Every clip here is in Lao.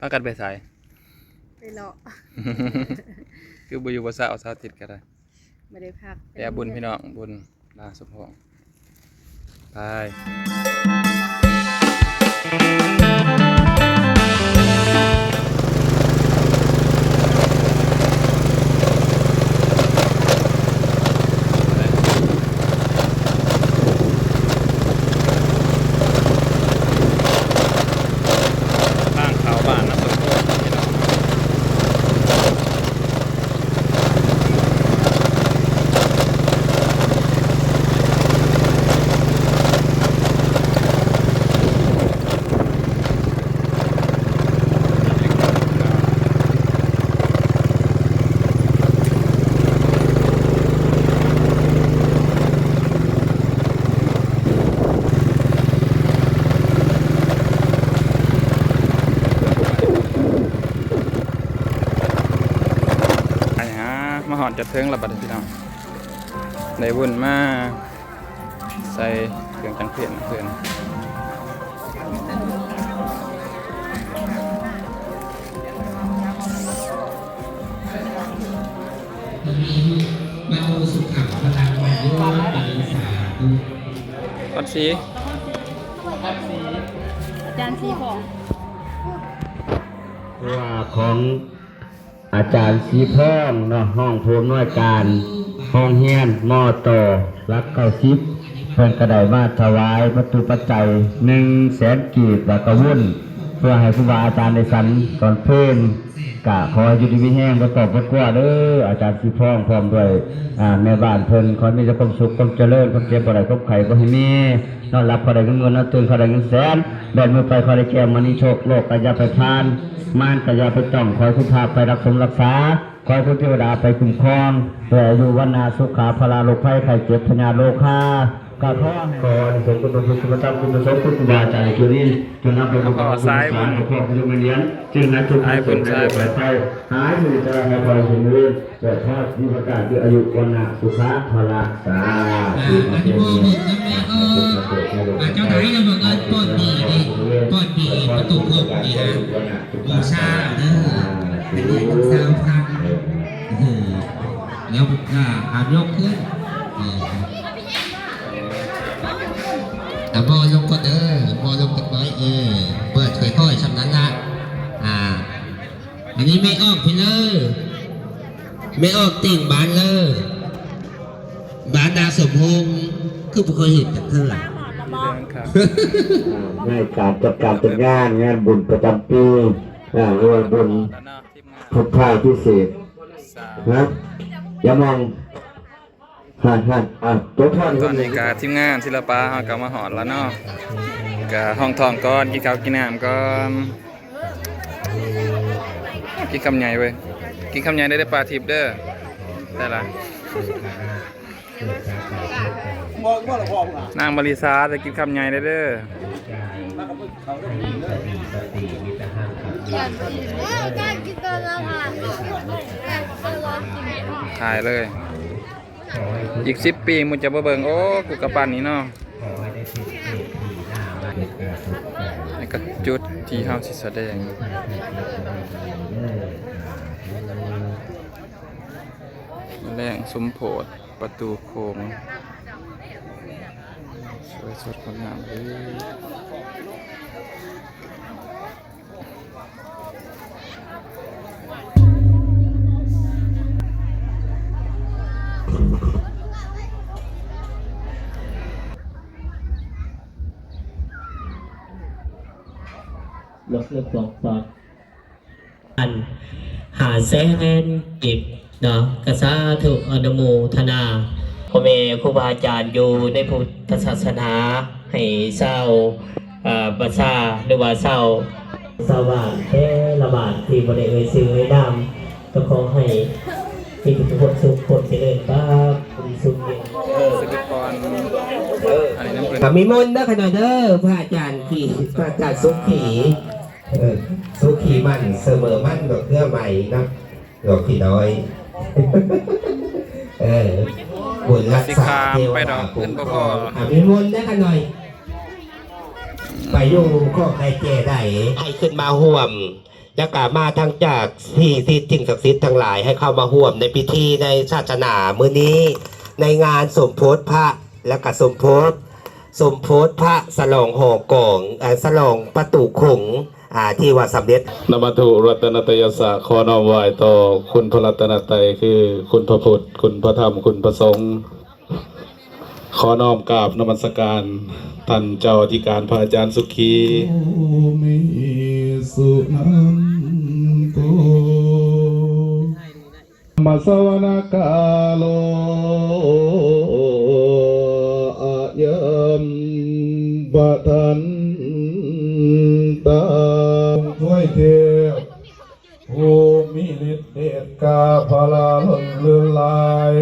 ພາກັນໄປໃສ? ໄປເລາະ. ຄືບໍ່ຢູ່ບໍ່ເຊົາ ເສົາອາທິດກໍໄດ້. ບໍ່ໄດ້ພັກ ແຕ່ບຸນພີ່ນ້ອງ ບຸນນາງສົມພອງ ໄປ. ທາງເຂົ້າບ້ານນາສົມພອງພີ່ນ້ອງ. ໄປຫາ ມາຮອດຈອດເຖິງແລ້ວບັດນີ້ພີ່ນ້ອງ ໄດ້ວຸ່ນມາໃສ່ເຄື່ອງຈັງເພນເພິ່ນ. ອາຈານສີ ອາຈານສີພອງ ວ່າຂອງອາຈານສີພອງເນາະ ຮອງຜູ້ອຳນວຍການໂຮງຮຽນ ມຕ ຫຼັກເກົ້າສິບ ເພິ່ນກໍໄດ້ມາຖວາຍວັດຖຸປັດໄຈໜຶ່ງແສນກີບ ແລ້ວກໍວຸ່ນ ເພື່ອໃຫ້ຄູບາອາຈານໄດ້ສັນຕອນເພນ. ກະຂໍໃຫ້ຢູ່ດີມີແຮງ ບໍ່ຕ້ອງບໍ່ກົວເດີ ອາຈານສີພອງ ພ້ອມດ້ວຍ ອ່າ ແມ່ບ້ານເພິ່ນ ຂໍໃຫ້ມີແຕ່ຄວາມສຸກຄວາມຈະເລີນ ຄວາມເຈັບບໍ່ໄດ້ຄວາມໄຂ້ບໍ່ໃຫ້ມີ ນອນຫຼັບຂໍໄດ້ເງິນໝື່ນ ນອນຕື່ນຂໍໄດ້ເງິນແສນ ແບມືໄປຂໍໄດ້ແກ້ວມະນີໂຊກໂລກກະຢ່າໄປຜ່ານ ມານກະຢ່າໄປຕ້ອງ ຂໍໃຫ້ຄຸນພາໄປຮັກສົມຮັກສາ ຂໍໃຫ້ຄຸນເທວະດາໄປຄຸ້ມຄອງ ແລະ ອາຍຸວັນນະສຸຂະພະລະ ໂລກໄພໄຂ້ເຈັບພະຍາດໂລຄາ ກໍຂໍໃຫ້ ຂໍອານິສົງບຸນກຸສົນ ຄຸນທຳຄຸນປະສົງ ຄຸນຄູບາອາຈານໃນຈຸດນີ້ ຈົງນຳໄປປະກອບບຸນສານ ປະກອບບຸນມາລຽນ ຈຶ່ງໃຫ້ທຸກຄົນໂຊກດີມີໄພ ຫາຍໂສກຊະລາໄພ ຄວາມເຈັບເຈັບ ແລະ ຄວາມມີປະການ ຄືອາຍຸວັນນະສຸຂະພະລະ ສາທຸ ອາ ອັນນີ້ບໍ່ບຸນນຳແມ່ເອີຍ ອາ ເຈົ້າໄດ້ລະບັງເອີນປ້ອນບີນີ້ ປ້ອນບີປະຕູໂຄກນີ້ນະ ບູຊາເດີ ອັນນີ້ສາມພັນ ເອີ ແລ້ວ ອ່າ ຫາມຍົກຂຶ້ນ ເອີ ອ່າ ບໍ່ລົງກ່ອນເດີ ບໍ່ລົງຈັກໜ້ອຍ ເອີ ເປີດຄ່ອຍໆ ຊ່ຳນັ້ນລະ ອ່າ ອັນນີ້ແມ່ອອກພີ້ເລີ ແມ່ອອກເຕັງບານເລີ ບານນາງສົມພົງ ຄືບໍ່ເຄີຍເຫັນຈັກເທື່ອ ໃນການຈັດການຈັດງານ ງານບຸນປະຈຳປີ ອ່າ ຫຼືວ່າບຸນ ພຸດທາພິເສກ ນະ ຢ່າມອງ ຫັ້ນໆ ອ່ະ ຕົວທອດ ຕອນນີ້ກະທີມງານສິລະປະເຮົາກະມາຮອດລະເນາະ ກະຮອງທ້ອງກ່ອນ ກິນເຂົ້າກິນນ້ຳກ່ອນ ກິນຄຳໃຫຍ່ເວີຍ ກິນຄຳໃຫຍ່ເດີ ປາທິບເດີ ໄດ້ລະ ນາງມາລິສາ ໄດ້ກິນຄຳໃຫຍ່ເດີ ຖ່າຍເລີຍ. ອີກສິບປີໝູ່ຈະບໍ່ເບິ່ງ ໂອ້ ກູກະປານນີ້ເນາະ ນີ້ກະຈຸດທີ່ເຮົາຊິສະແດງ ແລງສົມໂພດປະຕູໂຂງ ສວຍສົດງົດງາມເລີຍ. ຍົກເລີກສອງສາມ ອັນ ຫ້າແສນກີບເນາະ ກະສາທຸອະນຸໂມທະນາ ພໍ່ແມ່ຄູບາອາຈານຢູ່ໃນພຸດທະສາສະໜາ ໃຫ້ຊາວ ເອີ ປະຊາ ຫຼືວ່າຊາວ ຊາວບ້ານແຕ່ລະບ້ານທີ່ບໍ່ໄດ້ເອີ່ຍຊື່ເອີ່ຍນາມ ກໍຂໍໃຫ້ມີແຕ່ຄວາມສຸກຄວາມຈະເລີນ ປາກຄວາມສຸກເຢັນ ເອີ ສິລິພອນ ເອີ ອັນນີ້ນຳເພິ່ນ ກະມີມົນເດີຂະນ້ອຍເດີ ພະອາຈານທີ່ ພະອາຈານສຸຂີ ເອີ ສຸຂີໝັ້ນສະເໝີໝັ້ນ ດອກເຄືອໃໝ່ເນາະ ດອກຜີນ້ອຍ ເອີ ບຸນລັກສາເທວະດາຄຸ້ມຄອງ ອະ ມີມົນເດີຂະນ້ອຍ ໄປຢູ່ຂອງໃດແຈໃດ ໃຫ້ຂຶ້ນມາຮ່ວມ ແລ້ວກະມາທັງຈາກສິ່ງທີ່ ສິ່ງສັກສິດທັງຫຼາຍ ໃຫ້ເຂົ້າມາຮ່ວມໃນພິທີໃນສາສະໜາມື້ນີ້ ໃນງານສົມໂພດພະ ແລ້ວກະສົມໂພດ ສົມໂພດພະສະຫຼອງຫໍກອງ ເອີ ສະຫຼອງປະຕູຂົງ ອ່າ ທີ່ວ່າສຳເລັດ. ນະມະທຸລັດຕະນະຕະຍະສະ ຂໍນ້ອມໄຫວ້ຕໍ່ຄຸນພະລັດຕະນະໄຕ ຄືຄຸນພະພຸດ ຄຸນພະທຳ ຄຸນພະສົງ. ຂໍນ້ອມກາບນະມັດສະການທ່ານເຈົ້າອະທິການພະອາຈານສຸຂີ. ໂອມິສຸນັນໂຕ ມະສະວະນະກາໂລ ອະຍັມປະທັນຕາ ຊ່ວຍເທບ ຜູ້ມີລິດເດດກາພະລາເລີນເລີນຫຼາຍ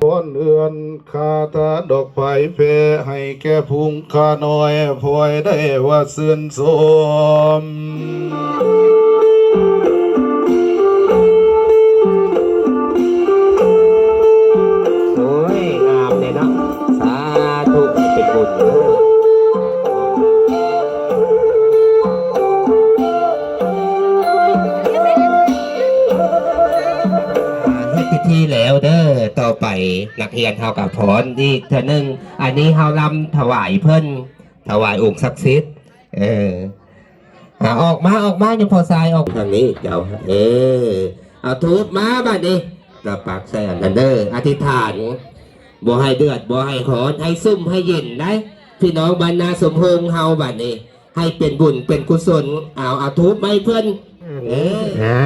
ຄອນເຮືອນຄາຖາດອກໄຟແຜ່ໃຫ້ແກ່ຝູງຂ້ານ້ອຍ ພອຍໄດ້ວ່າຊື່ນຊົມ. ໂອ້ຍ ງາມເດ້ເນາະ ສາທຸ ເປັນບຸນເດີ. ອ່າ ເຮັດພິທີແລ້ວເດີ ຕໍ່ໄປນັກຮຽນເຮົາກໍຟ້ອນອີກເທື່ອໜຶ່ງ ອັນນີ້ເຮົາລຳຖວາຍເພິ່ນ ຖວາຍອົງສັກສິດ ເອີ ອ່າ ອອກມາ ອອກມາ ຍາມພໍ່ຊາຍ ອອກທາງນີ້ເຈົ້າ ເອີ ເອົາທູບມາບາດນີ້ ແລ້ວປັກໃສ່ອັນນັ້ນເດີ ອະທິຖານ ບໍ່ໃຫ້ເດືອດ ບໍ່ໃຫ້ຮ້ອນ ໃຫ້ຊຸ່ມໃຫ້ເຢັນໄດ໋ ພີ່ນ້ອງບ້ານນາສົມໂຮງເຮົາບາດນີ້ ໃຫ້ເປັນບຸນເປັນກຸສົນ ເອົາ ເອົາທູບມາໃຫ້ເພິ່ນ ເອີ ອ່າ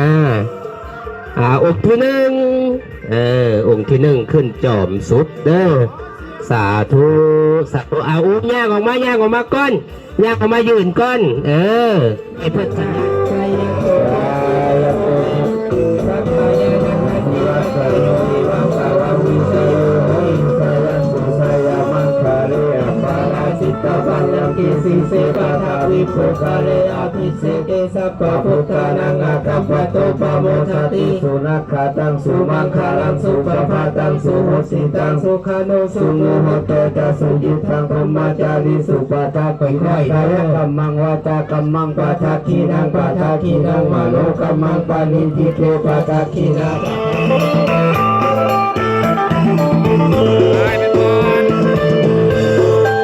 ອ່າ ອົງທີໜຶ່ງ ເອີ ອົງທີໜຶ່ງຂຶ້ນຈອມສຸດເດີ ສາທຸ ສາທຸ ເອົາ ອຸ້ມຍ່າງອອກມາ ຍ່າງອອກມາກ່ອນ ຍ່າງອອກມາຢືນກ່ອນ ເອີ ໃຫ້ເພິ່ນ ເສເກ ສັບພະພຸດທານັງ ອາຄັມປະໂຕ ປະໂມທະຕິ ສຸນັກຂະຕັງ ສຸມັງຄະລັງ ສຸປະພາຕັງ ສຸໂຫສິຕັງ ສຸຂານຸ ສຸມຸໂຫໂຕຈະ ສຸຍິດທັງ ພົມມະຈາລີ ສຸປະທັກຂິ ກາຍະກັມມັງ ວາຈາກັມມັງ ປະທັກຂິນັງ ປະທັກຂິນັງ ມະໂນກັມມັງ ປະນິທິເຕ ປະທັກຂິນາ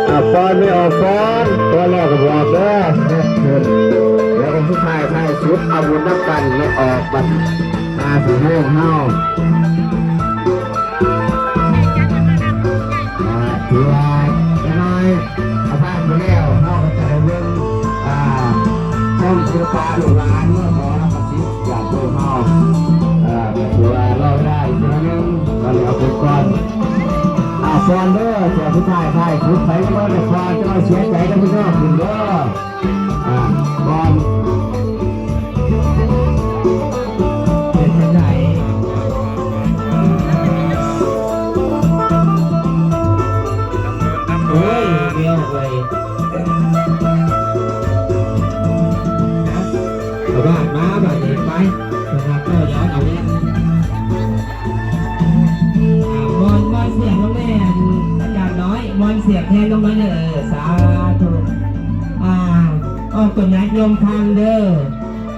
ອາ ປ້ອນແມ່ອອກກ່ອນ ກ່ອນແລ້ວກໍບອກເດີ ດຽວອົງສຸດທ້າຍ ທ້າຍສຸດ ເອົາບຸນນຳກັນແມ່ອອກບັດ ອາ ຊິໂຮງເຮົາ ອາ ຖືວ່າຢ່າງນ້ອຍ ອາ ຜ່ານໄປແລ້ວ ເຮົາກໍຈະໄດ້ເບິ່ງ ອາ ໂຮງສິລະປະລູກຫຼານເມືອງໝໍລຳປະສິດ ຈາກພວກເຮົາ ເອີ ກໍຖືວ່າລໍເວລາອີກເທື່ອໜຶ່ງ ຕອນນີ້ເອົາເພິ່ນກ່ອນ ອາ ກ່ອນເດີ ເທື່ອສຸດທ້າຍ ທ້າຍສຸດ ໃຜກໍບໍ່ໄດ້ກ່ອນ ຈະມາເສຍໃຈນຳພີ່ນ້ອງຂຶ້ນເດີ ອາ ກ່ອນ ເປັນຈັ່ງໃດ? ໂອ້ຍ ແມ່ເອີຍ ເອົາບາດມາບາດນີ້ໄປ ໄປຫາຕໍ່ຍອດເອົາເລີຍ ອ່າ ມ່ອນ ມ່ອນສຽງລົງແດ່ ອາຈານນ້ອຍ ມ່ອນສຽງແທນລົງໜ້ອຍເດີ ເອີ ສາທຸ ອ່າ ອອກຕົນຍາດໂຍມຟັງເດີ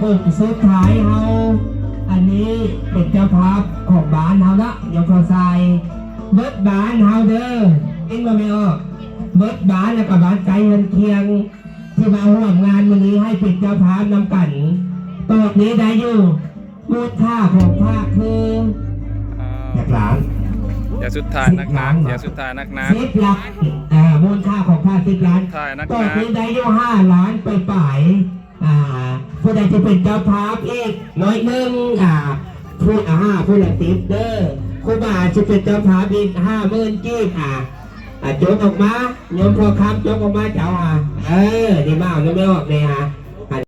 ອົງສຸດທ້າຍເຮົາ ອັນນີ້ເປັນເຈົ້າພາບຂອງບ້ານເຮົາເນາະ ໂຍມພໍ່ຊາຍ ເບິດບ້ານເຮົາເດີ ເຫັນບໍ່ແມ່ອອກ ເບິດບ້ານ ແລ້ວກໍບ້ານໃກ້ເຮືອນຄຽງ ທີ່ມາຮ່ວມງານມື້ນີ້ໃຫ້ເປັນເຈົ້າພາບນຳກັນ ຕອບນີ້ໄດ້ຢູ່ ມູນຄ່າຂອງພະຄື ຈັກລ້ານ? ຢ່າສຸດທ້າຍໜັກໆ ສິບລ້ານ ຢ່າສຸດທ້າຍໜັກໆ ສິບລ້ານ ອ່າ ມູນຄ່າຂອງພະສິບລ້ານ ສຸດທ້າຍໜັກໆ ຕອບນີ້ໄດ້ຢູ່ຫ້າລ້ານປາຍໆ ອ່າ ຜູ້ໃດຊິເປັນເຈົ້າພາບອີກໜ້ອຍໜຶ່ງ ອ່າ ຜູ້ລະຫ້າ ຜູ້ລະສິບເດີ ຄູບາຊິເປັນເຈົ້າພາບອີກຫ້າໝື່ນກີບ ອ່າ ອ່າ ຈົກອອກມາ ໂຍມພໍ່ຄຳ ຈົກອອກມາເຈົ້າ ອ່າ ເອີ ນີ້ມາເອົານຳແມ່ອອກແດ່ ອ່າ